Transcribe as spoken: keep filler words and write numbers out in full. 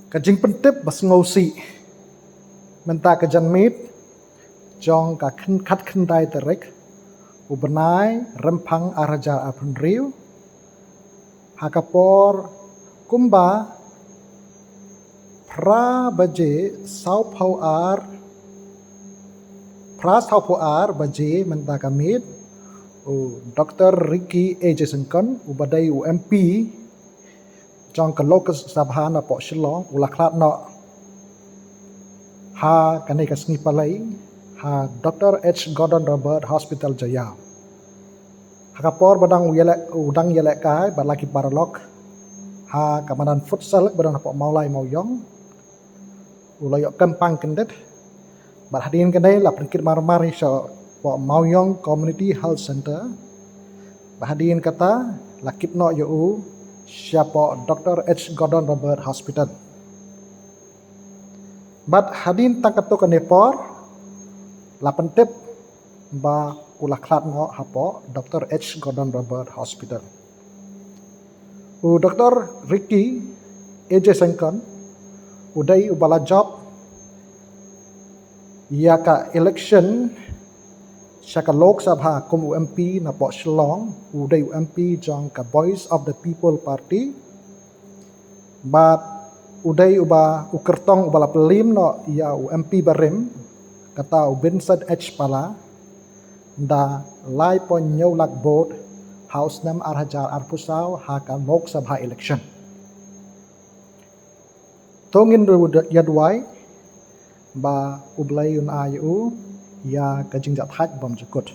Ka jingpyntip ba sngewsih mynta ka janmiet jong ka khatkhyndai tarik u bnai Rymphang ar hajar arphew hynriew, ha ka por kumba phra baje sawphew ar, phra sawphew ar baje mynta ka miet, u Doktor Ricky A J Syngkon, uba dei u M P jong ka Lok Sabha napoh Shillong, u la khlad noh ha kane ka sngi Palei ha Doktor H Gordon Roberts Hospital Jaïaw. Ha ka por ba dang u ïaleh, u dang ïalehkai bad la ki paralok ha ka madan futsal ba dang hapoh Mawlai Mawiong, u la ïoh kyrpang kyndit. Bad hadien kane la pynkit marmar ïa u shapoh Mawiong Community Health Centre. Bad hadien kata la kit noh ïa u shapoh Doktor H Gordon Roberts Hospital. Bad hadien tang katto katne por la pyntip ba u la khlad noh hapoh Doktor H Gordon Roberts Hospital. U Doktor Ricky A J Syngkon u dei uba la jop ïa ka election sha ka Lok Sabha kum u M P napoh Shillong, u dei u M P jong ka Voice of the People Party. Bad u dei uba u kyrtong uba la pynliem noh ïa u M P barim, kata u Vincent H Pala, da lai point hynñiew lak vote ha u snem ar hajar arphew saw ha ka Lok Sabha election. To ngin ïa duwai ba U Blei un ai ïa u ïa ka jingjahthait bymjukut.